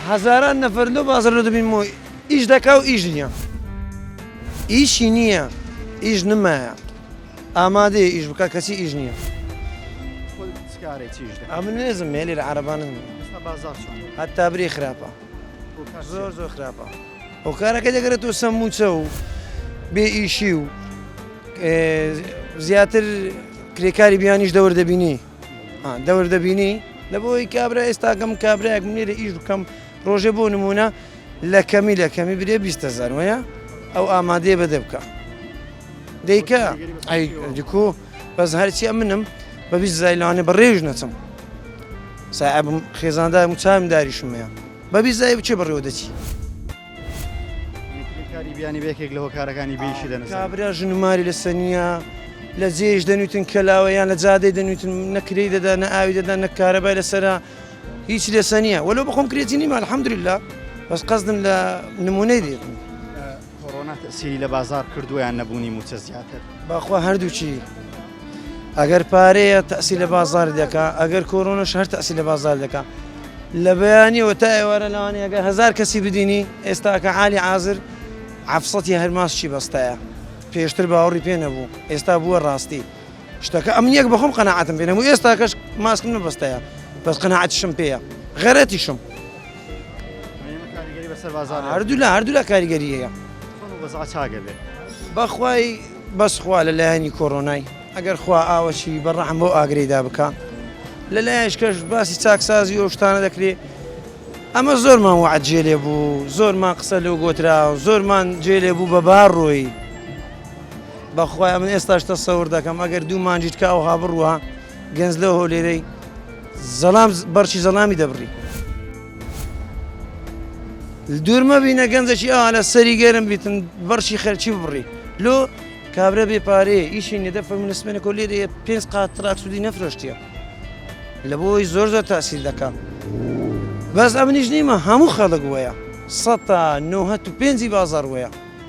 هەزاران نەفەر لەو بازاڕە دەبینمەوە ئیش دەکا و ئیش نییە. ئیشی نییە، ئیش نمایە. ئامادەیە ئیش بکا کەچی ئیش نییە. خۆت چ کارێک چی ئیش دەکەی؟ ئەمن نێزم مێ لێرە عەرەبانم. ئێستا بازاڕ چۆنە؟ هەتا برێ خراپە. هۆکار چییە؟ زۆر زۆر خراپە. هۆکارەکەی دەگەرێتەوە سەر مووچە و بێ ئیشی و زیاتر کرێکاری بیانیش دەور دەبینی. دەور دەبینی لە بۆی کابرا ئێستاکەم کابراەک منێرە ئیش بکەم ڕۆژێ بۆ نمونە لە کەمی لە کەمی برێ 20هزار وەیە ئەو ئامادەیە بەدە بکە دەیکە ئەی دیکۆ بەس هەرچی منم بە 20 زای لەوانێ بە ڕێژ نەچم ساعبم خێزاندارم و چاوم داریشم هەیە بە 20 زای بچێ بەڕێوە دەچی. کرێکاری بیانی بە یەکێک لە هۆکارەکانی بێیشی دەنووسن. کابرا ژن و ماری لەسەر نییە، لە جێیش دەنووتن کەلاوە یان لە جادەی دەنووتن نە کرێی دەدا نە ئاوی دەدا نە کارەبای لەسەرە هیچ لەسەر نییە وەلو بەخۆم کرێچی نیمە الحمدلله بەس قەزدم لە نمونەی دێت. کۆرۆنا تەئسیری لە بازاڕ کردووە یان نەبوونی مووچە زیاتر؟ بەخوا هەردووکی ئەگەر پارەیە تەئسیر لە بازاڕ دەکا ئەگەر کۆرۆنەش هەر تەئسیر لە بازاڕ دەکا لە بەیانیەوە تا ئێوارە لەوانەیە ئەگەر هەزار کەسی بدینی ئێستاکە عالی عازر عەفسەتی هەر ماسکی بەستایە پێشتر باوەڕی پێ نەبوو ئێستا بووە ڕاستی شتەکە ئەمن یەک بەخۆم قەناعەتم پێ نەبوو ئێستاکەش ماسکم نەبەستایە بەس قەناعەتیشم پێیە غەرەتیشم کاریگەری بەسەر بازاڕ هەردوولا هەردوولا کاریگەری هەیە. چۆن وەزع چاک ئەبێ؟ بەخوای بەس خوا لە لایەنی کۆرۆنای ئەگەر خوا ئاوەکی بە ڕەحم بەو ئاگرەی دا بکا لە لایەش کەش باسی چاکسازی و شتانە دەکرێ ئەمە زۆرمان وەعد جێ لێ بوو زۆرمان قسە لەو گۆترا زۆرمان جێ لێ بوو بە بار ڕۆی بەخوای ئەمن ئێستاش تەسەور دەکەم ئەگەر دوو مانجیت کە ئەوها بڕوە گەنج لەو هەولێرەی زەڵام بەرچی زەڵامی دەبڕی. دوور مەبینە گەنجێکی ئەوا لە سەری گەرم بیتن بەرچی خەرچی ببڕی لۆ کابرا بێ پارەیە ئیشی نیە دە فەرموو لە سمێنە کۆ لێرەیە پێنج قات تراک سوودی نەفرۆشتیە لە بۆی زۆر زۆر تاسیل دەکا بەس ئەمنیش نیمە هەموو خەڵک وەیە سەتا نۆهەت و پێنجی بازار وەیە.